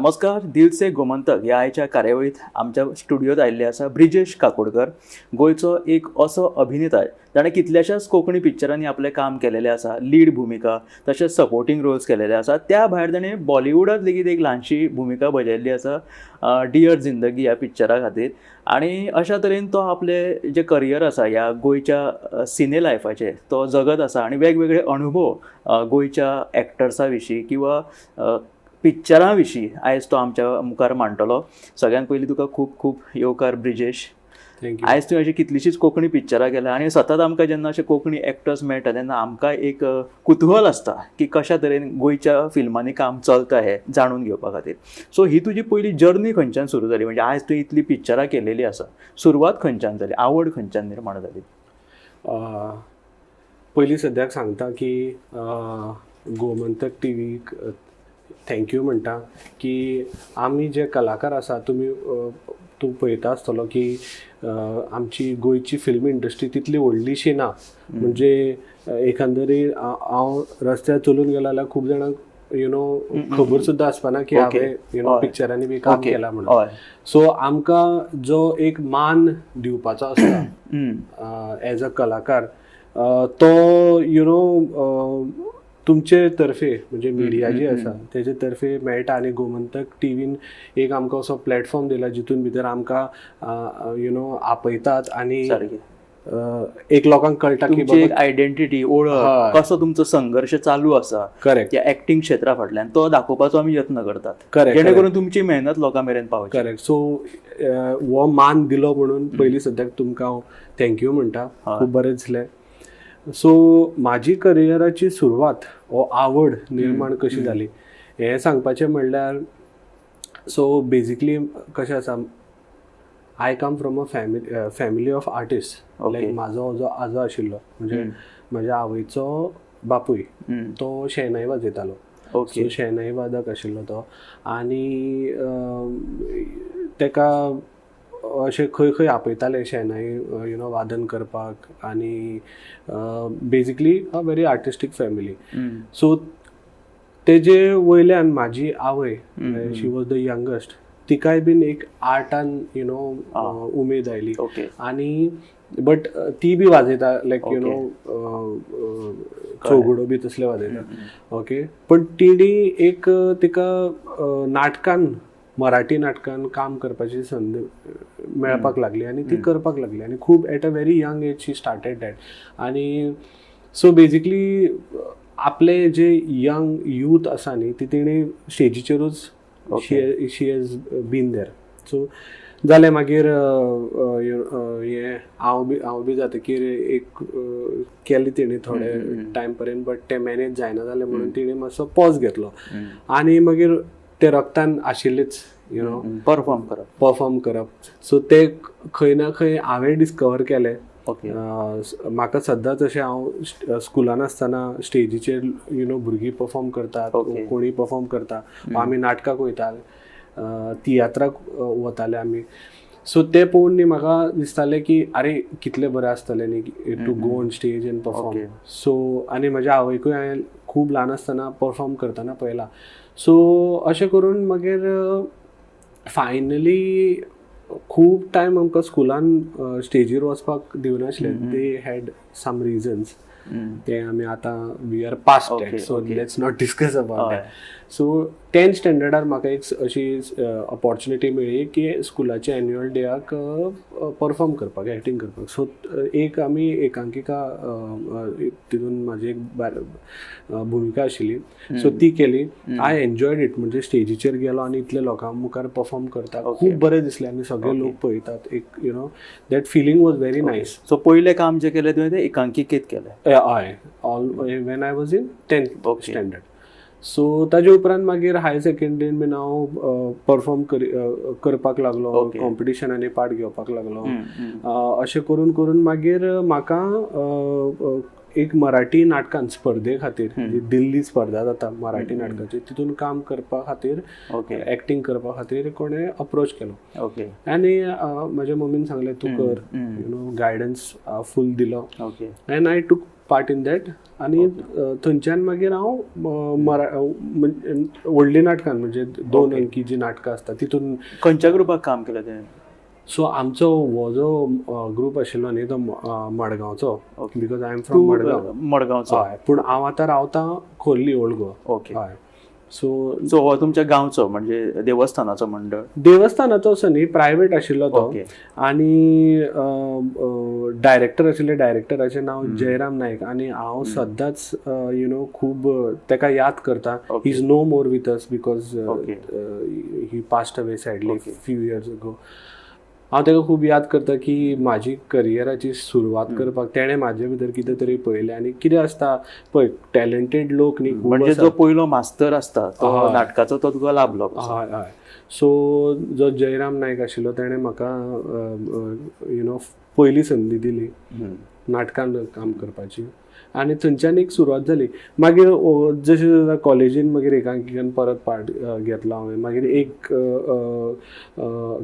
नमस्कार, दिलसे गोमंतक ह्या आयच्या कार्यावळीत आमच्या स्टुडियोत आयिल्ले आसा ब्रिजेश काकोडकर, गोंयचो एक असो अभिनेता ताणें कितल्याशाच कोंकणी पिक्चरांनी आपलें काम केलेलें आसा, लीड भुमिका तशेंच सपोर्टींग रोल्स केलेले आसा. त्या भायर ताणें बॉलिवूडांत लेगीत एक ल्हानशी भुमिका बजायल्ली आसा डियर जिंदगी ह्या पिक्चरा खातीर. आनी अशा तरेन तो आपले जे करियर आसा ह्या गोंयच्या सिने लायफाचें तो जगत आसा आनी वेगवेगळे अनुभव गोंयच्या एक्टर्सा विशीं किंवा पिक्चरां विशीं आयज तो आमच्या मुखार मांडटलो. सगळ्यात पयलीं तुका खूब खूब येवकार ब्रिजेश. Thank you. आयज तुवें अशी कितलीशीच कोंकणी पिक्चरां केल्या आनी सतत आमकां जेन्ना अशे कोंकणी एक्टर्स मेळटा तेन्ना आमकां एक कुतूहल आसता की कशा तरेन गोंयच्या फिल्मांनी काम चलता हें जाणून घेवपा खातीर. सो ही तुजी पयली जर्नी खंयच्यान सुरू जाली? म्हणजे आयज तुवें इतली पिक्चरां केलेली आसा, सुरवात खंयच्यान जाली, आवड खंयच्यान निर्माण जाली? पयलीं सद्याक सांगता की गोमंतक टीवीक thank you म्हणटा की आमी जे कलाकार आसा, तुमी तूं पळयता आसतलो की आमची गोंयची फिल्म इंडस्ट्री तितली व्हडलीशी ना. म्हणजे एखादरी हांव रस्त्यार चलून गेलो जाल्यार खूब जाणांक you know खबर सुद्दां आसपाना की हांवें you know पिक्चरांनी बी काम केलां म्हणून. सो आमकां जो एक मान दिवपाचो आसता एज अ कलाकार, तो you know तुमचे तर्फे, म्हणजे मिडिया जी आसा तेजे तर्फे मेळटा. आनी गोमंतक टिवीन एक आमकां असो प्लॅटफॉर्म दिला जितून भितर आमकां you know आपयतात आनी एक लोकांक कळटा की तुमची एक आयडेंटिटी, ओळख, कसो तुमचो संघर्श चालू आसा त्या ऍक्टिंग क्षेत्रा फाटल्यान, तो दाखोवपाचो आमी यत्न करतात, जेणे करून तुमची मेहनत लोकां मेरेन पावची. करेक्ट. सो हो मान दिलो म्हणून पयलीं सद्याक तुमकां हांव thank you म्हणटा. खूब बरें दिसलें. सो म्हाजी करियराची सुरवात वो आवड निर्माण कशी जाली हें सांगपाचें म्हणल्यार, सो बेजिकली कशें आसा, I come from a family of artist. Like म्हाजो जो आजो आशिल्लो, म्हणजे म्हज्या आवयचो बापूय, तो शेनाय वाजयतालो. सो शेनाई वादक आशिल्लो तो आनी तेका अशें खंय खंय आपयताले शेनाई you know वादन करपाक. आनी basically a very artistic family. So तेजे वयल्यान म्हाजी आवय, she was the youngest, तिकाय बीन एक आर्टान you know उमेद आयली. आनी बट ती बी वाजयता, लायक you know चौगडो बी तसले वाजयता, ओके. पण तिणी एक तिका नाटकान, मराठी नाटकान काम करपाची संद मेळपाक लागली आनी ती करपाक लागली आनी खूब at a very young age she started that. आनी सो बेजिकली आपले जे यंग यूथ आसा न्ही, ती तेणी स्टेजीचेरूच she has been there. So जालें मागीर हें हांव बी जातकीर एक केलें तेणी थोडे टायम पर्यंत, बट तें मॅनेज जायना जालें म्हणून तेणी मातसो पॉज घेतलो. आनी मागीर ते रक्तान आशिल्लेच you know perform करप. परफॉर्म करप. सो ते खंय ना खंय हांवें डिस्कवर केलें. म्हाका सद्दांच अशें हांव स्कुलान आसतना स्टेजीचेर you know भुरगीं परफॉर्म करतात, कोणी परफॉर्म करता, आमी नाटकाक वयता, तियात्राक वताले आमी. सो ते पळोवन न्ही म्हाका दिसतालें की आरे, कितलें बरें आसतलें न्ही to go on stage and perform. So आनी म्हज्या आवयकूय हांवें खूब ल्हान आसतना परफॉर्म करतना पळयला. सो अशें करून मागीर फायनली खूब टायम आमकां स्कुलान स्टेजीर वचपाक दिवनासले. They had some reasons, ते आमी आतां we are past that, so let's not discuss about that. So 10th स्टँडर्डार म्हाका एक अशी ऑपॉर्च्युनिटी मेळ्ळी की स्कुलाच्या एन्युअल डेयाक परफॉर्म करपाक, एक्टींग करपाक. सो एक आमी एकांकिका, तितून म्हाजी एक भुमिका आशिल्ली, सो ती केली. I enjoyed it. म्हणजे स्टेजीचेर गेलो आनी इतले लोकां मुखार परफॉर्म करता, खूब बरें दिसलें आनी सगळे लोक पळयतात एक, you know that feeling was very nice. So पयलें काम जें केलें तुवें तें एकांकिकेत केलें? हय, all when I was in 10th standard. So ताजे उपरांत मागीर हायर सेकंडरीन बीन हांव परफॉर्म करपाक लागलो, कॉम्पिटिशनांनी पार्ट घेवपाक लागलो. अशें करून करून मागीर म्हाका एक मराठी नाटकान स्पर्धे खातीर, जी दिल्ली स्पर्धा जाता मराठी नाटकाची, तितून काम करपा खातीर, एक्टींग करपा खातीर कोणें अप्रोच केलो. आनी म्हज्या मम्मीन सांगलें तूं कर, you know, guidance फूल दिलो and I took part in that. आनी थंयच्यान मागीर हांव व्हडली नाटकान, म्हणजे दोन अंकी जी नाटकां आसता तितून. खंयच्या ग्रुपाक काम केलें तुवें? सो आमचो हो जो ग्रूप आशिल्लो न्ही तो मडगांवचो, because I am from Madgaon. मडगांवचो. हय, पूण हांव आतां रावतां खोर्ली, ओल्ड गोवा. हय, सो सो हो तुमच्या गांवचो, म्हणजे देवस्थानाचो मंडळ? देवस्थानाचो असो न्ही, प्रायवेट आशिल्लो तो. आनी डायरेक्टर आशिल्ले, डायरेक्टराचें नांव जयराम नायक आनी हांव सदांच you know खूब ताका याद करता. He is no more with us because he passed away sadly few years ago. हांव ताका खूब याद करता की म्हाजी करियराची सुरवात करपाक तेणें म्हाजे भितर कितें तरी पळयलें. आनी कितें आसता पळय, टॅलेंटेड लोक न्ही खूब. म्हणजे जो पयलो मास्तर आसता तो नाटकाचो, तो तुका लाभलो. हय हय, सो जो जयराम नायक आशिल्लो तेणें म्हाका you know पयली संदी दिली नाटकान काम करपाची आनी थंयच्यान एक सुरवात जाली. मागीर जशें कॉलेजीन मागीर एकांकिकान परत पार्ट घेतलो हांवें. मागीर एक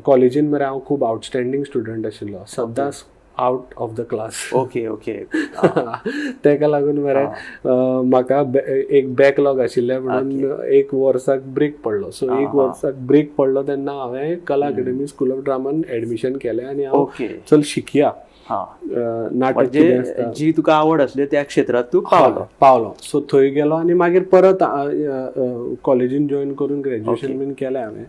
कॉलेजीन मरे हांव खूब आउटस्टँडींग स्टुडंट आशिल्लो, सदांच out of the class. Okay okay तेका लागून मरे म्हाका एक बॅकलॉग आशिल्लें म्हणून एक वर्साक ब्रेक पडलो. सो एक वर्साक ब्रेक पडलो तेन्ना हांवें कला अकेडमी स्कूल ऑफ ड्रामान एडमिशन केलें आनी हांव चल शिकया नाटक कितें म्हणजे आसता. जी तुका आवड आसली त्या क्षेत्रात तूं पावलो. पावलो. सो थंय गेलो आनी मागीर परत कॉलेजीन जॉयन करून ग्रॅज्युएशन बीन केलें हांवें.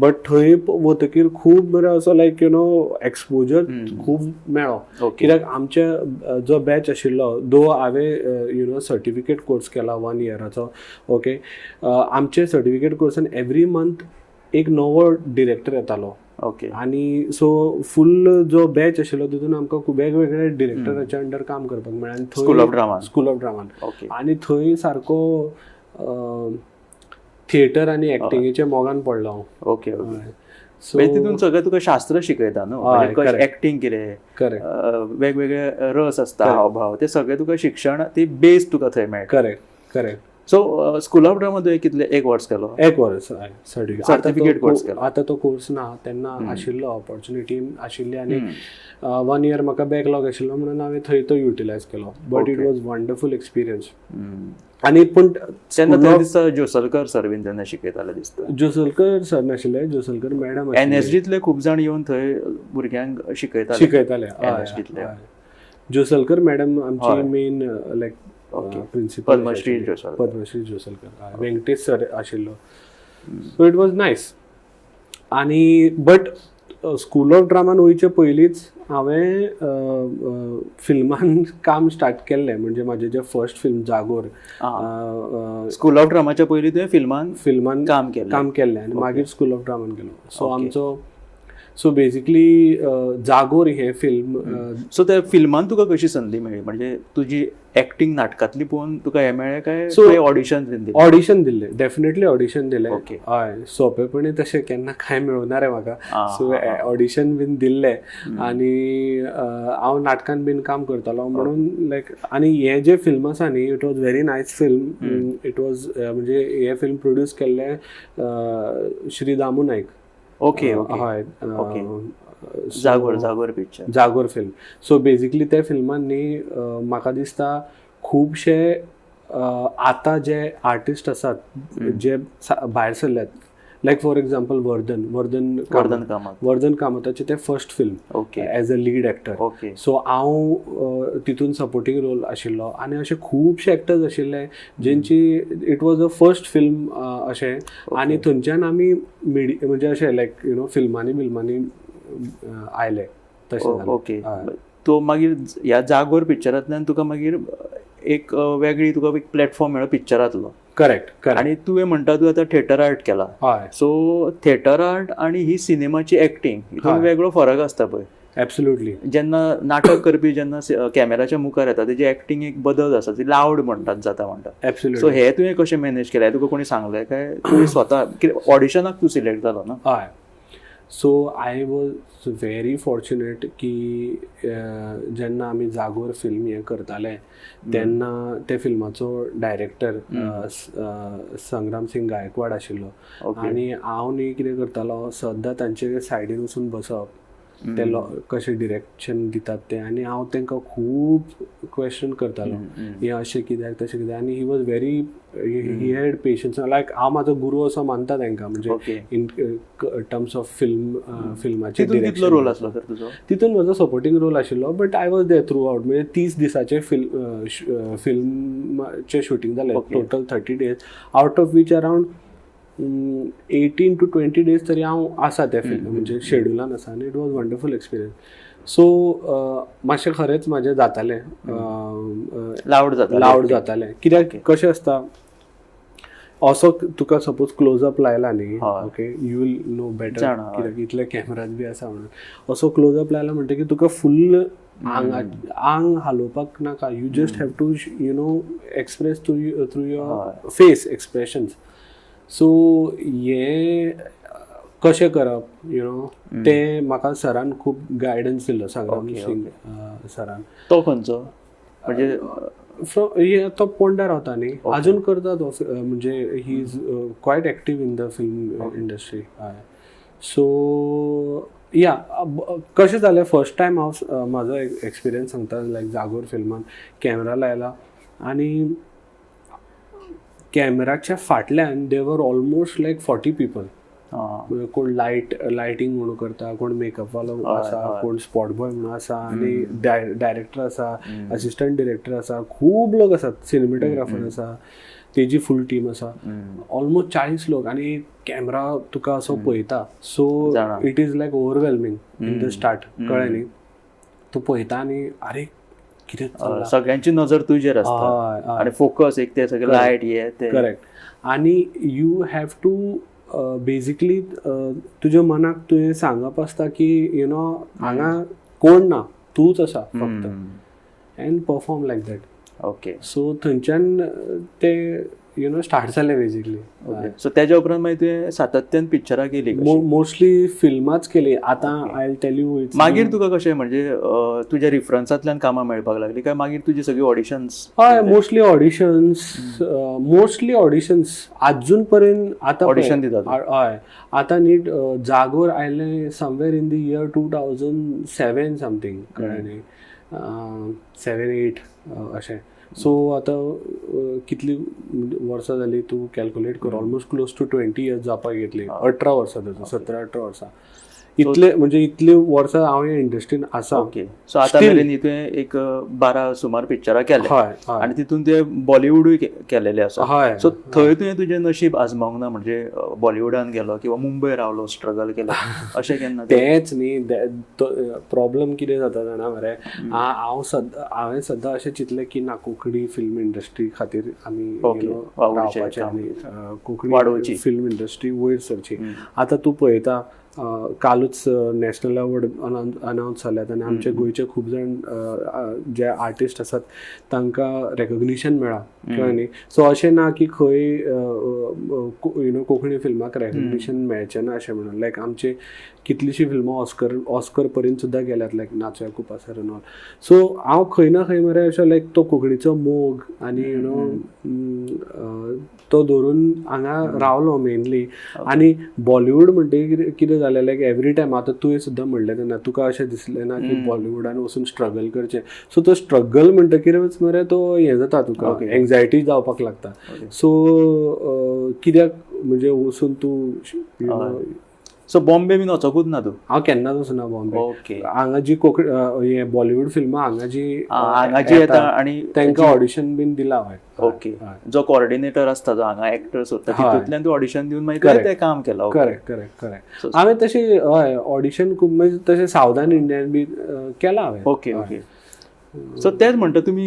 बट थंय वतकीर खूब बरो असो लायक you know exposure खूब मेळ्ळो, कित्याक आमचे जो बॅच आशिल्लो, दो हांवें you know certificate course केला वन इयराचो, ओके, आमचे सर्टिफिकेट कोर्सान एवरी मंथ एक नवो डिरेक्टर येतालो. आनी सो फूल जो बॅच आशिल्लो तितून आमकां खूब वेगवेगळे डिरेक्टराच्या अंडर काम करपाक मेळ्ळें आनी स्कूल ऑफ ड्रामान. स्कूल ऑफ ड्रामान. आनी थंय सारको थिएटर आनी एक्टिंगेच्या मोगान पडलो हांव. ओके ओके सो म्हणजे तितून सगळें तुका शास्त्र शिकयता न्हू? हय, म्हणजे कशें correct. Acting कितें, करेक्ट वेगवेगळे रस आसता, हावभाव, ते सगळें तुका शिक्षण, ती बेस तुका थंय मेळटा. Correct correct so school of drama तुवें कितले, एक वर्स केलो? एक वर्स सर्टिफिकेट. Certificate course केलो. आतां तो कोर्स ना. तेन्ना आशिल्लो, ऑपॉर्च्युनिटी आशिल्ली आनी वन इयर म्हाका बॅकलॉग आशिल्लो म्हणून हांवें थंय तो युटिलायज केलो, but it was wonderful experience. आनी पूण तेन्ना थंय दिसता जोसलकर सर बीन तेन्ना शिकयताले दिसता. जोसलकर सर नाशिल्ले, जोसलकर मॅडम. एनएसडीतले खूब जाण येवन थंय भुरग्यांक शिकयताले. शिकयताले. NSD तले. जोसलकर मॅडम आमची main like principal. Padmashri Josalkar. Padmashri Josalkar हय. व्यंकटेश सर आशिल्लो, सो it was nice. आनी बट स्कूल ऑफ ड्रामान वयचे पयलींच हांवें फिल्मान काम स्टार्ट केल्लें, म्हणजे म्हाजें जें फर्स्ट फिल्म जागोर. स्कूल ऑफ ड्रामाच्या पयलीं तुवें फिल्मान फिल्मान काम केलें. काम केल्लें आनी मागीर स्कूल ऑफ ड्रामान गेलो. सो आमचो, सो बेजिकली जागोर हें फिल्म. सो त्या फिल्मान तुका कशी संदी मेळ्ळी? म्हणजे तुजी एक्टींग नाटकांतली पळोवन तुका हें मेळ्ळें काय ऑडिशन दिलें? ऑडिशन दिल्लें, डेफिनेटली ऑडिशन दिलें. हय, सोंपेपणी तशें केन्ना कांय मेळूना रे म्हाका. सो ऑडिशन बीन दिल्लें आनी हांव नाटकान बीन काम करतालो म्हणून लायक. आनी हें जें फिल्म आसा न्ही, it was very nice film. It was म्हणजे हें फिल्म प्रोड्यूस केल्लें श्री दामू नायक. ओके ओके हय. जागोर, जागोर पिक्चर. जागोर फिल्म. सो बेजिकली त्या फिल्मान न्ही म्हाका दिसता खुबशे आतां जे आर्टिस्ट आसात जे भायर सरल्यात, लायक फॉर एग्जाम्पल वर्धन वर्धन वर्धन कामत. वर्धन कामताचें तें first film as a lead actor. So हांव तितून सपोर्टींग रोल आशिल्लो आनी अशे खुबशे एक्टर्स आशिल्ले जेंची it was a first film अशें. आनी थंयच्यान आमी म्हणजे अशें लायक you know फिल्मांनी बिल्मांनी आयले तशें जालें. तो मागीर ह्या जागोर पिक्चरांतल्यान तुका मागीर एक वेगळी तुका एक प्लॅटफॉर्म मेळ्ळो पिक्चरांतलो. करेक्ट करेक्ट आनी तुवें म्हणटा तूं आतां थिएटर आर्ट केला. सो थिएटर आर्ट आनी ही सिनेमाची एक्टींग हितून वेगळो फरक आसता पळय. एब्सोल्युटली. जेन्ना नाटक करपी जेन्ना कॅमेराच्या मुखार येता तेजी एक्टींग एक बदल आसा, ती लावड म्हणटात जाता म्हणटात. सो हे तुवें कशें मॅनेज केलें? तुका कोणी सांगलें काय तुवें स्वता? कितें ऑडिशनाक तूं सिलेक्ट जालो ना? हय. So I was very fortunate की जेन्ना आमी जागोर फिल्म हें करताले तेन्ना त्या फिल्माचो डायरेक्टर संग्राम सिंग गायकवाड आशिल्लो. आनी हांव न्ही कितें करतालो, सद्दां तांचे सायडीन वचून बसप, ते कशें डिरेक्शन दितात ते, आनी हांव तांकां खूब क्वेश्चन करतालो, हें अशें कित्याक, तशें कित्याक. आनी he was very he had patience, like हांव म्हाजो गुरू असो मानता तांकां, म्हणजे इन टर्म्स ऑफ फिल्म, फिल्माचे. कितलो रोल आसलो तर तुजो? तितून म्हजो सपोर्टींग रोल आशिल्लो, but I was there throughout. म्हणजे 30 दिसाचे फिल्माचें शुटींग जालें, total 30 days, out of which around 18 to 20 days तरी हांव आसा त्या फिल्म, म्हणजे शेड्युलान आसा. आनी it was wonderful experience. So मातशें खरेंच म्हाजें जातालें. लावड जाता. लावड जातालें, कित्याक कशें आसता, असो तुका सपोज क्लोजअप लायला न्ही, okay, you will know better, कित्याक इतले कॅमेराज बी आसा म्हणून. असो क्लोजअप लायला म्हणटकीर तुका फुल्ल आंग आंग हालोवपाक नाका, you just have to express through your face expressions. So हें कशें करप, you know, तें म्हाका सरान खूब गायडन्स दिलो, संग्राम सिंग सरान. तो खंयचो म्हणजे? हे तो पोंडा रावता न्ही, अजून करता तो, म्हणजे he is quite active in the film industry. हय, सो या, कशें जालें, फर्स्ट टायम हांव म्हाजो एक्सपिरियन्स सांगता, लायक जागोर फिल्मान कॅमेरा लायला आनी कॅमेराच्या फाटल्यान there were almost like 40 people. कोण लायटींग म्हणून करता, कोण मेकअपवालो आसा, कोण स्पॉट बॉय म्हणून आसा, आनी डायरेक्टर आसा, असिस्टंट डिरेक्टर आसा, खूब लोक आसात, सिनेमेटोग्राफर आसा, तेजी फूल टीम आसा, ऑलमोस्ट 40 लोक, आनी कॅमेरा तुका असो पळयता. So it is like overwhelming in the start, कळ्ळें न्ही? तूं पळयता आनी आरे, कितें. सगळ्यांची नजर तुजेर आसता आणि फोकस एक ते सगळे लायट हे ते. करेक्ट, आनी you have to basically तुज्या मनाक तुवें सांगप आसता की you know हांगा कोण ना, तूंच आसा फक्त, and perform like that. So थंयच्यान ते you know start जालें बेजिकली. सो तेज्या उपरांत मागीर तुवें सातत्यान पिक्चरां केली? मोस्टली फिल्माच केली. आतां I tell you. मागीर तुका कशें, म्हणजे तुज्या रिफरन्सांतल्यान कामां मेळपाक लागली काय मागीर तुजी सगळी ऑडिशन्स? हय, मोस्टली ऑडिशन्स, मोस्टली ऑडिशन्स अजून पर्यंत आतां. ऑडिशन दितात? हय, आतां न्ही जागोर आयले somewhere in the year 2007 something, कळ्ळें न्ही, 7 8 अशें. सो आतां कितली वर्सां जाली तूं कॅल्कुलेट कर, almost close to 20 years जावपाक येतली, 18 वर्सां जाता, 17-18 वर्सां, इतले म्हणजे इतली वर्सां हांव ह्या इंडस्ट्रीन आसा. ओके, सो आतां मेरेन तुवें एक 12 सुमार पिक्चरां केले. हय. आनी तितून तुवें बॉलिवूडूय केलेले आसा. हय. सो थंय तुवें तुजें नशीब आजमावंक ना, म्हणजे बॉलिवूडान गेलो किंवा मुंबय रावलो, स्ट्रगल केलो, अशें केन्ना? तेंच न्ही प्रॉब्लम, कितें जाता जाणा मरे, हांव सद्दां, हांवें सद्दां अशें चिंतलें की ना, कोंकणी फिल्म इंडस्ट्री खातीर आमी रावपाचें आनी कोंकणी फिल्म इंडस्ट्री वयर सरची. आतां तूं पळयता, कालूच नॅशनल अवॉर्ड अनावन्स जाल्यात आनी आमचे गोंयचे खूब जाण जे आर्टिस्ट आसात तांकां रेकग्निशन मेळ्ळां, कळ्ळें न्ही? सो अशें ना की खंय you know Konkani फिल्माक रेकग्निशन मेळचें ना अशें म्हणून. लायक आमचे कितलीशीं फिल्मां ऑस्कर पर्यंत सुद्दां गेल्यात, लायक नाचोया कुपासर एन ऑल. सो हांव खंय ना खंय मरे अशें लायक तो कोंकणीचो मोग आनी you know तो धरून हांगा रावलो मेनली. आनी बॉलिवूड म्हणटकीर कितें जालें, लायक एवरी टायम, आतां तुवें सुद्दां म्हणलें तेन्ना तुका अशें दिसलें ना की बॉलिवूडान वचून स्ट्रगल करचें. सो तो स्ट्रगल म्हणटकीरच मरे तो हें जाता, तुका एंग्जायटी जावपाक लागता. सो कित्याक म्हणजे वचून तूं you know so Bombay बीन वचोकूच ना तूं? हांव केन्नाच वचना बॉम्बे. हांगा जी कोंकणी हे बॉलिवूड फिल्मां हांगा जी हांगा जी येता आनी तांकां ऑडिशन बीन दिलां हांवें. ओके, जो कोऑर्डिनेटर आसता, जो हांगा एक्टर सोदता, तितूंतल्यान तूं ऑडिशन दिवन मागीर तें काम केलां. करेक्ट करेक्ट करेक्ट हांवें तशें हय ऑडिशन खूब, म्हणजे तशें सावदान इंडियान बी केलां हांवें. ओके ओके सो तेच म्हणटा, तुमी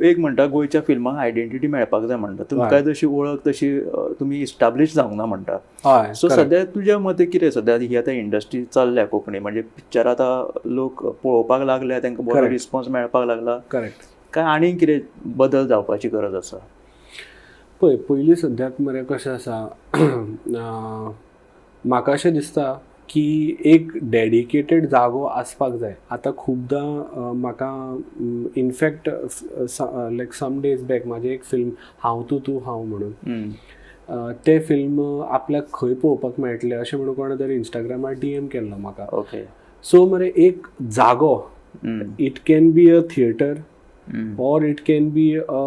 एक म्हणटा गोंयच्या फिल्मांक आयडेंटिटी मेळपाक जाय म्हणटा, तुमकां जशी वळख तशी तुमी इस्टाब्लीश जावंक ना म्हणटा. सो सद्या तुज्या मते कितें, सद्या ही आतां इंडस्ट्री चल्ल्या कोंकणी, म्हणजे पिक्चर आतां लोक पळोवपाक लागल्या, तांकां बरो रिस्पॉन्स मेळपाक लागला, काय आनीक कितें बदल जावपाची गरज आसा? पळय, पयलीं सद्याक मरे कशें आसा, म्हाका अशें दिसता की एक डेडिकेटेड जागो आसपाक जाय. आतां खुबदां म्हाका in fact like some days back म्हाजें एक फिल्म हांव तूं तूं हांव म्हणून, तें फिल्म आपल्याक खंय पळोवपाक मेळटलें अशें म्हणून कोणें तरी इंस्टाग्रामार डीएम केल्लो म्हाका. सो मरे एक जागो, it can be a theatre or it can be a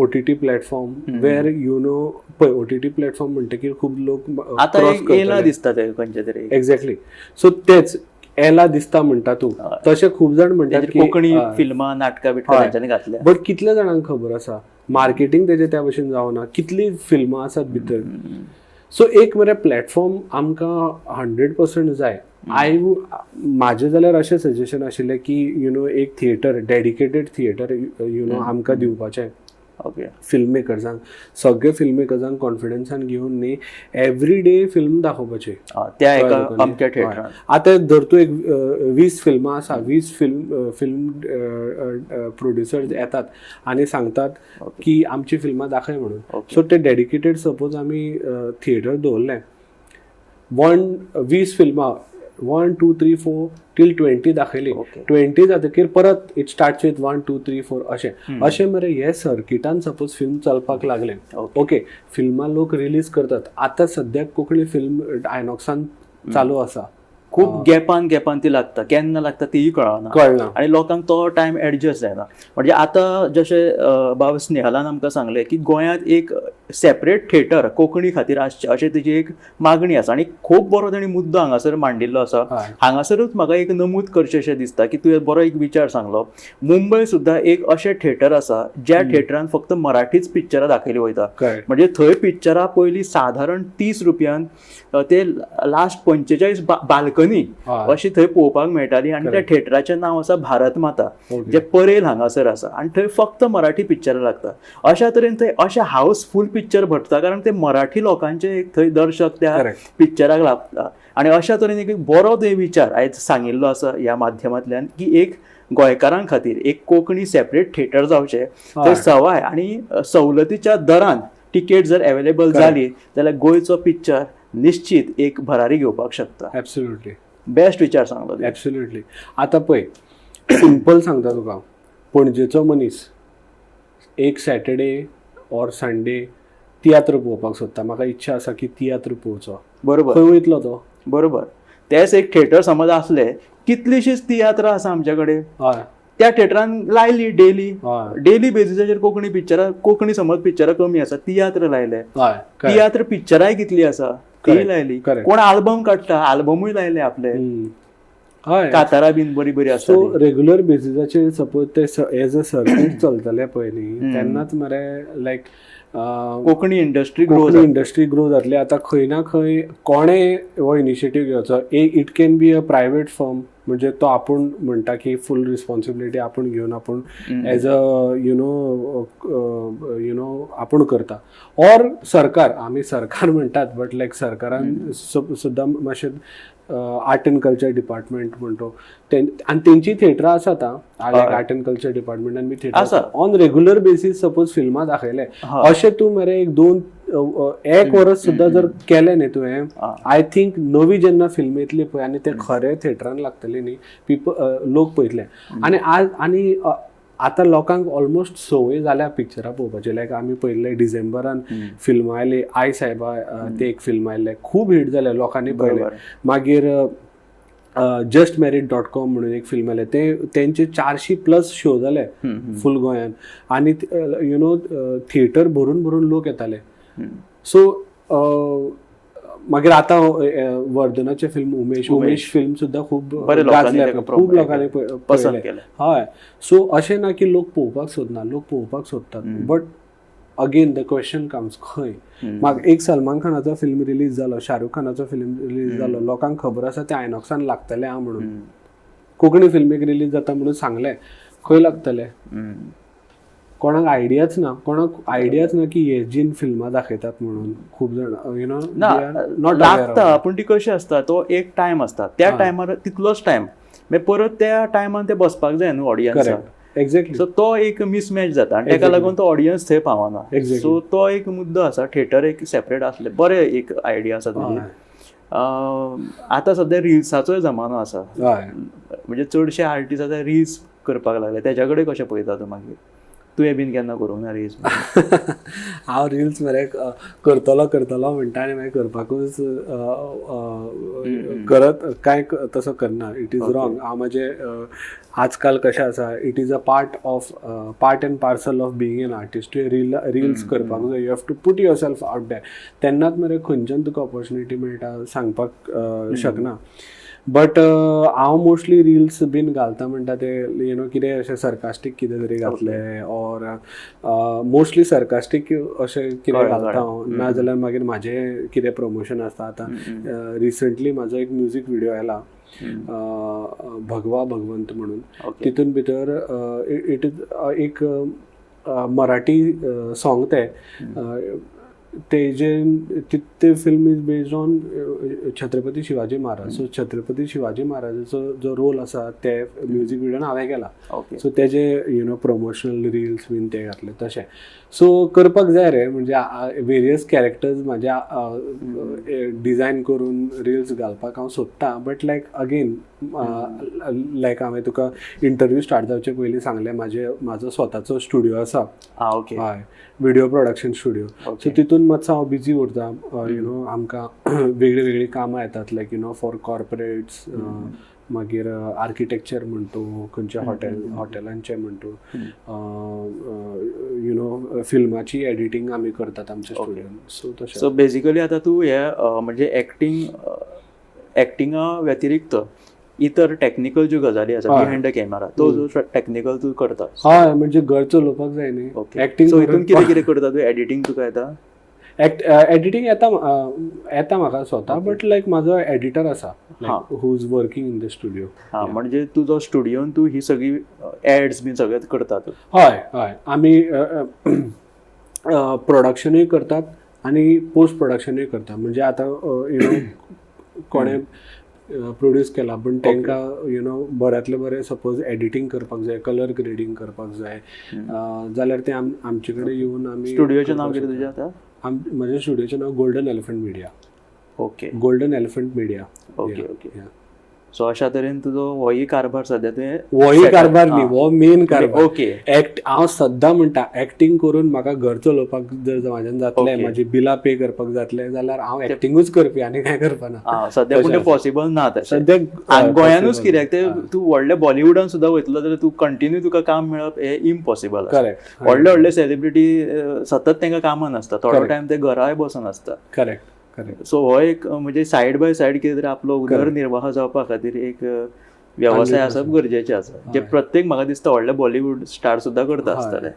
OTT platform where you know, पळय ओटीटी प्लॅटफॉर्म म्हणटकीर खूब लोक आतां क्रॉस एक येयला करतले. दिसता ते खंयचे तरी. एक्झॅक्टली, सो तेच एला दिसता म्हणटा तूं, तशें खूब जाण म्हणटात तेजेर की कोंकणी फिल्मां, नाटकां बिटकां तेंच्यांनी घातल्या. बट कितल्या जाणांक खबर आसा, मार्केटींग तेजें त्या भशेन जावना, कितलीं फिल्मां आसात भितर. सो एक मरे प्लॅटफॉर्म आमकां 100% जाय. आय म्हाजें जाल्यार अशें सजेशन आशिल्लें की you know एक theatre, dedicated theatre you know आमकां दिवपाचें फिल्म मेकर्सांक, सगळे फिल्म मेकर्सांक कॉन्फिडन्सान घेवन न्ही एवरी डे फिल्म दाखोवपाची त्या एका लोकांनी. अमक्या थिएटरान. आतां धर तूं एक 20 फिल्मां आसा, 20 फिल्म फिल्म प्रोड्युसर्स येतात आनी सांगतात की आमची फिल्मां दाखय म्हणून. सो ते डेडिकेटेड सपोज आमी थिएटर दवरलें, वन 20 फिल्मां 1 2 3 4 till 20 दाखयली, 20 जातकीर परत it starts with 1 2 3 4 अशें अशें मरे हे सर्किटान सपोज फिल्म चलपाक लागलें, ओके, फिल्मां लोक रिलीज करतात. आतां सद्याक कोंकणी फिल्म आयनॉक्सान चालू आसा. खूब गॅपान गॅपान ती लागता, केन्ना लागता तीय कळना. कळना. आनी लोकांक तो टायम एडजस्ट जायना. म्हणजे आतां जशें बाब स्नेहलान आमकां सांगलें की गोंयांत एक सेपरेट थिएटर कोंकणी खातीर आसचें अशें तेजी एक मागणी आसा आनी खूब बरो ताणी मुद्दो हांगासर मांडिल्लो आसा. हांगासरूच म्हाका एक नमूद करचें अशें दिसता की तुवें बरो एक विचार सांगलो. मुंबय सुद्दां एक अशें थिएटर आसा ज्या थिएटरान फक्त मराठीच पिक्चरां दाखयली वयता. म्हणजे थंय पिक्चरां पयलीं सादारण 30 रुपयान ते लास्ट 45 बाल्कनी अशी थंय पळोवपाक मेळटाली आनी त्या थिएटराचें नांव आसा भारत माता, जे परेल हांगासर आसा आनी थंय फक्त मराठी पिक्चरां लागता. अशा तरेन थंय अशें हावसफूल पिक्चर भरता, कारण ते मराठी लोकांचे एक थंय दर्शक त्या पिक्चराक लागता. आनी अशा तरेन एक बरो थंय विचार आयज सांगिल्लो आसा ह्या माध्यमांतल्यान की एक गोंयकारां खातीर एक कोंकणी सेपरेट थिएटर जावचें, थंय सवाय आनी सवलतीच्या दरान तिकेट जर अवेलेबल जाली जाल्यार गोंयचो पिक्चर निश्चित एक भरारी घेवपाक शकता. बेस्ट विचार सांगलो तुवें. एब्सोल्युटली. आतां पळय, सिंपल सांगता तुका, पणजेचो मनीस एक सॅटर्डे ऑर संडे तियात्र पळोवपाक सोदता, म्हाका इच्छा आसा की तियात्र पळोवचो, खंय वयतलो तो? बरोबर, तेच एक थिएटर समज आसले, कितलीशीच तियात्रां आसा आमचे कडेन, त्या थिएटरान लायली डेली, डेली बेजिसाचेर कोंकणी पिक्चरां, कोंकणी समज पिक्चरां कमी आसा, तियात्र लायले, तियात्र पिक्चरांय कितली आसा तीय लायली, कोण आल्बम काडटा आल्बमूय लायले आपले, कातारां बीन बरी बरी आसता. सो रेगुलर बेसिसाचेर सपोज ते एज अ सर्कीट चलतले पळय न्ही, तेन्नाच मरे like Konkani industry grow Konkani industry grow जातली. आतां खंय ना खंय कोणें हो इनिशिएटीव घेवचो, it can be a private firm, म्हणजे तो आपूण म्हणटा की फूल रिस्पॉन्सिबिलिटी आपूण घेवन आपूण as a you know आपूण करता, ऑर सरकार, आमी सरकार म्हणटात बट लायक सरकारान सुद्दां मातशें आर्ट एंड कल्चर डिपार्टमेंट म्हणतो आनी तेंची थिएटरां आसात, लायक आर्ट एंड कल्चर डिपार्टमेंटान बी थिएटर आसा. ऑन रेगुलर बेसीस सपोज फिल्मां दाखयले, अशें तूं मरे एक दोन एक वर्स सुद्दां जर केलें न्ही तुवें, I think नवी जेन्ना फिल्म येतली पळय आनी ते खरे थिएटरान लागतले न्ही, पिपल लोक पळयतले. आनी आज आनी आतां लोकांक ऑलमोस्ट संवय जाल्या पिक्चरां पळोवपाची. लायक आमी पळयल्ले डिसेंबरान फिल्मां आयली, I सायबा ते एक फिल्म आयल्लें, खूब हिट जालें, लोकांनी पळयलें. मागीर जस्ट मॅरीड डॉट कॉम म्हणून एक फिल्म आयलें, ते तेंचे 400 प्लस शो जाले फूल गोंयान आनी you know theatre भरून भरून लोक येताले. सो मागीर आतां वर्धनाचें फिल्म उमेश, उमेश फिल्म सुद्दां खूब बरें लोकांनी गाजलें, ताका खूब लोकांनी पसंत पळयलें. केलें. हय, सो अशें ना की लोक पळोवपाक सोदना, लोक पळोवपाक सोदतात, but again the question comes खंय. म्हाका एक सलमान खानाचो फिल्म रिलीज जालो, शाहरुख खानाचो फिल्म रिलीज जालो, लोकांक खबर आसा ते आयनॉक्सान लागतले आहा म्हणून, कोंकणी फिल्म एक रिलीज जाता म्हणून सांगलें, खंय लागतले? कोणाक आयडियाच ना, कोणाक आयडियाच ना की हेजीन फिल्मां दाखयतात म्हणून. खूब जाण you know ना not लागता, पूण ती कशी आसता, तो एक टायम आसता, त्या टायमार तितलोच टायम, मागीर परत त्या टायमान ते बसपाक जाय न्हू ऑडियन्साक. Correct, exactly. सो तो एक मिसमॅच जाता आनी ताका लागून तो ऑडियन्स थंय पावना. सो तो एक मुद्दो आसा. थिएटर एक सेपरेट आसले बरें एक आयडिया आसा तुजी. आतां सद्या रिल्साचोय जमानो आसा. म्हणजे चडशे आर्टिस्ट आतां रिल्स करपाक लागले, तेज्या कडेन कशें पळयता तूं मागीर? तुवें बीन केन्ना करूंक ना रिल्स? हांव रिल्स मरे करतलो करतलो म्हणटा आनी मागीर करपाकूच करत कांय तसो करना. It is wrong. हांव म्हाजे आजकाल कशें आसा, it is a part and parcel of being an artist. तुवें रिल्स करपाक जाय, you have to put yourself out there. तेन्नाच मरे खंयच्यान तुका ऑपॉर्चुनिटी मेळटा सांगपाक शकना. बट हांव मोस्टली रिल्स बीन घालता म्हणटा ते you know कितें अशें सरकास्टीक कितें तरी घातलें ऑर मोस्टली सरकास्टीक अशें कितें घालता हांव, नाजाल्यार मागीर म्हाजें कितें प्रमोशन आसता. आतां रिसंटली म्हाजो एक म्युजीक विडियो आयला, भगवा भगवंत म्हणून. तितून भितर it is एक मराठी सॉंग. तें तेजे ते film is based on Chhatrapati Shivaji Maharaj. So Chhatrapati Shivaji महाराजाचो जो रोल आसा ते म्युजीक विडियोन हांवें केला. सो तेजे you know promotional reels बीन ते घातले तशें. सो करपाक जाय रे, म्हणजे वेरियस कॅरेक्टर्स म्हाज्या डिजायन करून रिल्स घालपाक हांव सोदतां. बट लायक अगेन, लायक हांवें तुका इंटरव्यू स्टार्ट जावचे पयलीं सांगलें, म्हाजो स्वताचो स्टुडियो आसा. हय, विडियो प्रोडक्शन स्टुडियो. सो तितून मातसो हांव बिजी उरता. You know आमकां वेगळीं वेगळीं कामां येतात, like you know for corporates, मागीर आर्किटेक्चर म्हण तूं, खंयच्या हॉटेलांचें म्हण तूं, you know फिल्माची एडिटींग आमी करतात आमच्या स्टुडियोन. सो तशें. सो बेजिकली आतां तूं हे म्हणजे एक्टिंगा व्यतिरिक्त इतर टॅक्निकल ज्यो गजाली आसा, बिहायंड the camera, तो जो टॅक्निकल तूं करता. हय, म्हणजे घर चलोवपाक जाय न्ही. एक्टींग. सो हितून कितें कितें करता तूं? एडिटींग तुका येता? एडिटींग येता, येता म्हाका स्वता, बट लायक म्हाजो एडिटर आसा who is working in the studio. हा, म्हणजे तुजो स्टुडियोन तूं ही सगळी एड्स बीन सगळें करता तूं? हय हय, आमी प्रोडक्शनूय करतात आनी पोस्ट प्रोडक्शनूय करतात. म्हणजे आतां you know कोणें प्रोड्यूस केला, पूण तांकां you know बऱ्यांतलें बरें सपोज एडिटींग करपाक जाय, कलर ग्रेडींग करपाक जाय जाल्यार ते आमचे कडेन येवन आमी स्टुडियोचें नांव कितें तुजें आतां? म्हज्या स्टुडियोचें नांव golden elephant media. Golden elephant media. Okay okay so अशा तरेन तुजो होय कारभार सद्या तुवें होय कारभार न्ही, हो मेन कारभार. एक्ट हांव सद्दां म्हणटा, एक्टींग करून म्हाका घर चलोवपाक जर म्हाज्यान जातलें, म्हाजी बिलां पे करपाक जातलें जाल्यार हांव एक्टिंगूच करपी आनी कांय करपाना. सद्या पूण पॉसिबल ना तशें. सद्याक गोंयानूच कित्याक, ते तूं व्हडले बॉलिवूडान सुद्दां वयतलो जाल्यार तूं कंटिन्यू तुका काम मेळप हें इम्पॉसिबल. व्हडले व्हडले सेलिब्रिटी सतत तांकां कामां नासता, थोडो टायम ते घराय बसून आसता. करेक्ट करेक्ट सो हो एक म्हणजे सायड बाय सायड कितें तरी आपलो उदरनिर्वाह जावपा खातीर एक वेवसाय आसप गरजेचें आसा, जे प्रत्येक म्हाका दिसता व्हडले बॉलिवूड स्टार सुद्दां करता आसतले.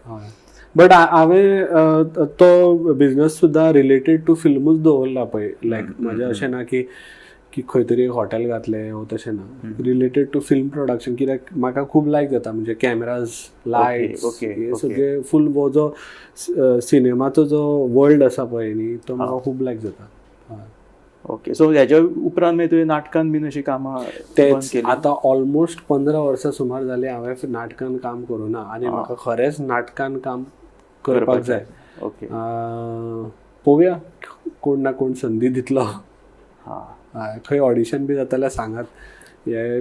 बट हांवें तो बिजनस सुद्दां रिलेटेड टू फिल्मूच दवरला पळय. लायक म्हाजें अशें ना की की खंय तरी एक हॉटेल घातलें वो तशें ना, रिलेटेड टू फिल्म प्रोडक्शन, कित्याक म्हाका खूब लायक जाता, म्हणजे कॅमेराज, लायट्स, हे सगळे फूल हो जो सिनेमाचो जो वर्ल्ड आसा पळय न्ही, तो म्हाका खूब लायक जाता. ओके, सो हेज्या उपरांत मागीर तुवें नाटकान बीन अशीं कामां तेच आतां ऑलमोस्ट 15 वर्सां सुमार जालीं हांवें नाटकान काम करूं ना आनी म्हाका खरेंच नाटकान काम करपाक जाय. पळोवया, कोण ना कोण संदी दितलो. खंय ऑडिशन बी जाता जाल्यार सांगात. हे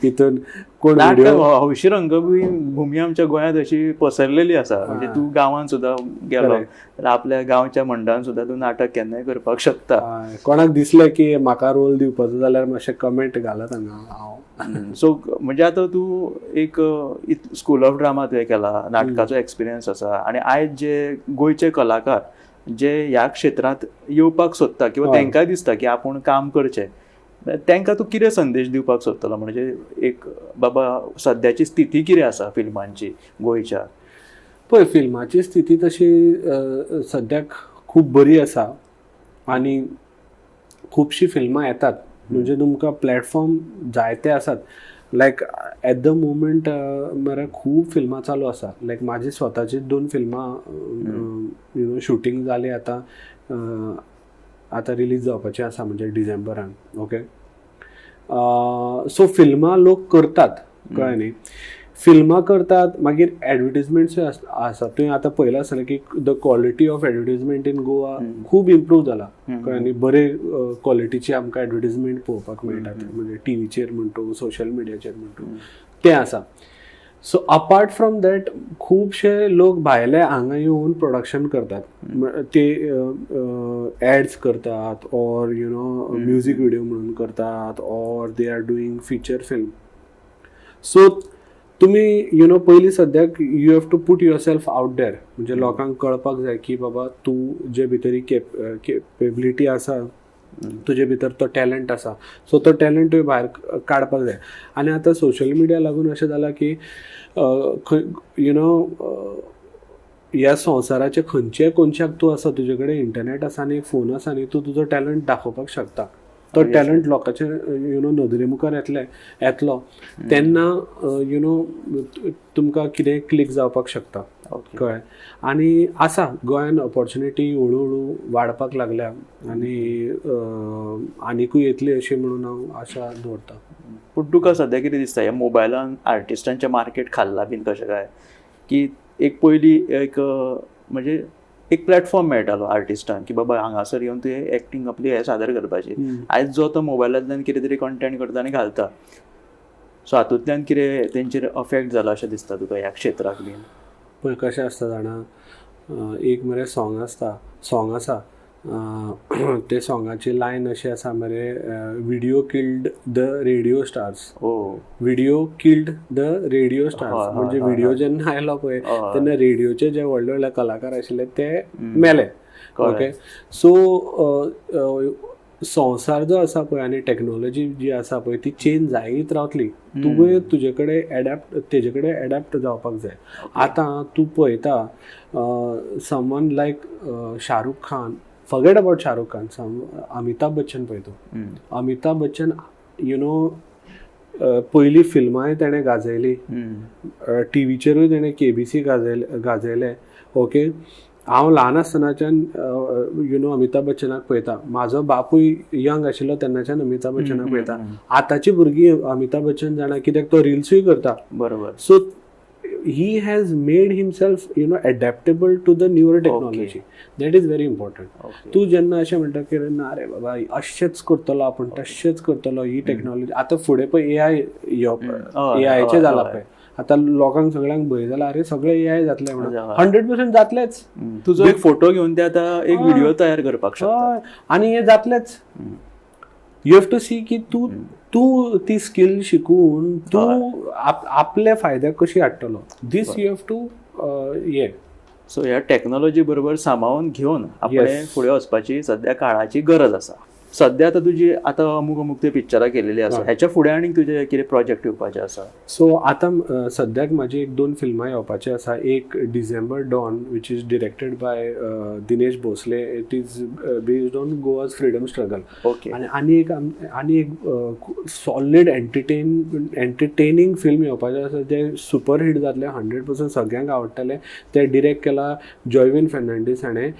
हितून कोण हौशी रंगभूमी आमच्या गोंयांत अशी पसरलेली आसा, म्हणजे तूं गांवांत सुद्दां गेलो जाल्यार आपल्या गांवच्या मंडळान सुद्दां तूं नाटक केन्नाय करपाक शकता. कोणाक दिसलें की म्हाका रोल दिवपाचो जाल्यार मातशें कमेंट घालात हांगा हांव. सो म्हणजे आतां तूं एक स्कूल ऑफ ड्रामा तुवें केला, नाटकाचो एक्सपिरियन्स आसा आनी आयज जे गोंयचे कलाकार जे ह्या क्षेत्रांत येवपाक सोदता किंवा तांकांय दिसता की आपूण काम करचें, तांकां तूं कितें संदेश दिवपाक सोदतलो? म्हणजे एक बाबा सद्याची स्थिती कितें आसा फिल्मांची गोंयच्या? पळय, फिल्माची स्थिती तशी सद्याक खूब बरी आसा आनी खुबशीं फिल्मां येतात, म्हणजे तुमकां प्लॅटफॉर्म जायते आसात. लायक एट the moment मरे खूब फिल्मां चालू आसा. लायक म्हाजी स्वताची 2 फिल्मां you know shooting जाली, आतां आतां रिलीज जावपाची आसा, म्हणजे डिसेंबरान. ओके, सो फिल्मां लोक करतात, कळ्ळें न्ही. फिल्मां करतात, मागीर एडवर्टीजमेंट्सूय आसा. तुवें आतां पळयलां आसतलें की the quality of advertisement in Goa खूब इम्प्रूव जाला. कळ्ळें न्ही? बरे क्वॉलिटीचे आमकां एडवर्टीजमेंट पळोवपाक मेळटात, म्हणजे टिवीचेर म्हणटू, सोशल मिडियाचेर म्हणटू, तें आसा. सो अपार्ट फ्रॉम that खुबशे लोक भायले हांगा येवन प्रोडक्शन करतात, ते एड्स करतात or music video म्हणून करतात or they are doing feature film. So तुमी you know पयलीं सद्याक you have to put yourself out there, म्हणजे लोकांक कळपाक जाय की बाबा तूं जे भितर केपेबिलिटी आसा, तुजे भितर तो टॅलंट आसा. सो तो टॅलंट तुवें भायर काडपाक जाय. आनी आतां सोशल मिडिया लागून अशें जालां की खंय you know ह्या संवसाराच्या खंयच्याय कोनशाक तूं आसा, तुजे कडेन इंटरनेट आसा आनी एक फोन आसा न्ही, तूं तुजो टॅलंट दाखोवपाक शकता. तो टॅलंट लोकांच्या you know नदरे मुखार येतलो तेन्ना you know तुमकां कितें क्लिक जावपाक शकता. कळ्ळें? आनी आसा, गोंयान ऑपॉर्च्युनिटी हळू हळू वाडपाक लागल्या आनी आनिकूय येतली अशी म्हणून हांव आशा दवरतां. पूण तुका सद्या कितें दिसता, ह्या मोबायलान आर्टिस्टांचें मार्केट खाल्लां बीन कशें काय, की एक पयलीं एक म्हणजे एक प्लॅटफॉर्म मेळटालो आर्टिस्टांक की बाबा हांगासर येवन तुवें एक्टींग आपली हें सादर करपाची. आयज जो तो मोबायलांतल्यान कितें तरी कंटेंट करता आनी घालता, सो हातूंतल्यान कितें तेंचेर अफेक्ट जाला अशें दिसता तुका ह्या क्षेत्राक बीन? पळय, कशें आसता जाणा, एक मरे सॉंग आसता, सॉंग आसा, ते सॉंगाची लायन अशी आसा मरे, "Video killed the radio stars." O. "Video killed the radio stars." म्हणजे व्हिडिओ जेन्ना आयलो पळय, तेन्ना रेडिओचे जे व्हडले व्हडले कलाकार आशिल्ले ते मेले. ओके, सो संवसार जो आसा पळय आनी टॅक्नोलॉजी जी आसा पळय, ती चेंज जायत रावतली. तुवें तुजे कडेन एडॅप्ट, तेजे कडेन एडॅप्ट जावपाक जाय. आतां तूं पळयता, someone like Shahrukh Khan, forget about Shahrukh Khan, some Amitabh Bachchan पळय तूं. अमिताभ बच्चन you know पयलीं फिल्मांय तेणें गाजयली, टिवीचेरूय तेणें केबीसी गाजयले गाजयले. ओके, हांव ल्हान आसतनाच्यान you know Amitabh बच्चनाक पळयता. म्हाजो बापूय यंग आशिल्लो तेन्नाच्यान अमिताभ बच्चनाक पळयता. आतांची भुरगीं अमिताभ बच्चन जाणा, कित्याक तो रिल्सूय करता. So he has made himself adaptable to the newer technology. That is very important. तूं जेन्ना अशें म्हणटा की ना रे बाबा, अशेंच करतलो आपूण, तशेंच करतलो, ही टॅक्नॉलॉजी आतां फुडें पळय एआय येवप, एआयचें जालां पळय, आतां लोकांक सगळ्यांक भंय जाला, अरे सगळें एआय जातलें म्हणून. 100% जातलेंच. तुजो एक फोटो घेवन ते आतां एक व्हिडिओ तयार करपाक शकता. हय, आनी हें जातलेंच. You have to सी की तूं तूं ती स्किल शिकून तूं आपल्या फायद्याक कशी हाडटलो, दीस you have to हे. सो ह्या टॅक्नॉलॉजी बरोबर सामावून घेवन आपणें फुडें वचपाची सद्या काळाची गरज आसा. सद्या आतां तुजी आतां अमूक अमूक ते पिक्चरां केलेली आसा, ह्याच्या फुडें आनीक तुजे कितें प्रोजेक्ट येवपाचे आसा? सो आतां सद्याक म्हाजी एक दोन फिल्मां येवपाची आसा. एक December Don, which is directed by Dinesh Bhosle. It is based on Goa's freedom struggle. आनी आनी एक सॉलीड एंटरटेनिंग फिल्म येवपाचें आसा, जें सुपर हिट जातलें 100%, सगळ्यांक आवडटलें. तें डिरेक्ट केला जॉयवीन फर्नांडीस हाणें.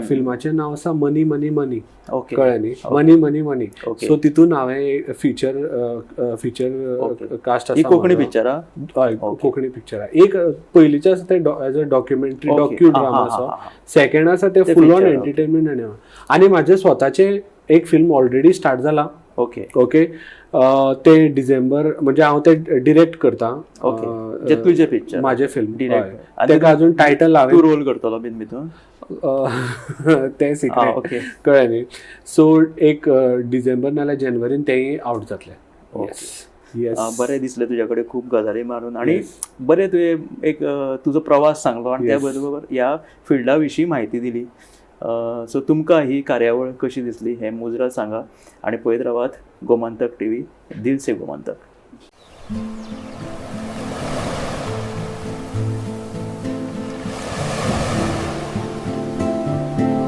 फिल्माचें नांव आसा मनी मनी मनी. कळ्ळें न्ही? Money money money. सो तितून हांवें फिचर फिचर कास्ट ही आसा कोंकणी म्हाजो. पिक्चरां? हय, कोंकणी पिक्चर. एक पयलींचें आसा तें as a documentary, docudrama असो. हा, हा, हा. सेकंड आसा ते ते फुल ऑन feature, entertainment. आनी म्हाजें स्वताचें एक फिल्म ऑलरेडी स्टार्ट जाला. ओके, ते डिसेंबर, म्हणजे हांव ते डिरेक्ट करता. ओके, जे तुजें पिक्चर? म्हाजें फिल्म. डिरेक्ट. आनी ताका अजून टायटल हांवें तूं रोल करतलो बीन भितून? तें सिक्रेट. कळ्ळें न्ही? सो एक डिसेंबर नाल्यार जानेवारीन तेंय आवट जातलें. येस. बरें दिसलें तुज्या कडेन खूब गजाली मारून आनी बरें तुवें एक तुजो प्रवास सांगलो आनी त्या बरोबर ह्या फिल्डा विशीं म्हायती दिली. सो तुमकां ही कार्यावळ कशी दिसली हें मुजरत सांगा आनी पळयत रावात गोमंतक टीव्ही, दिल से गोमंतक.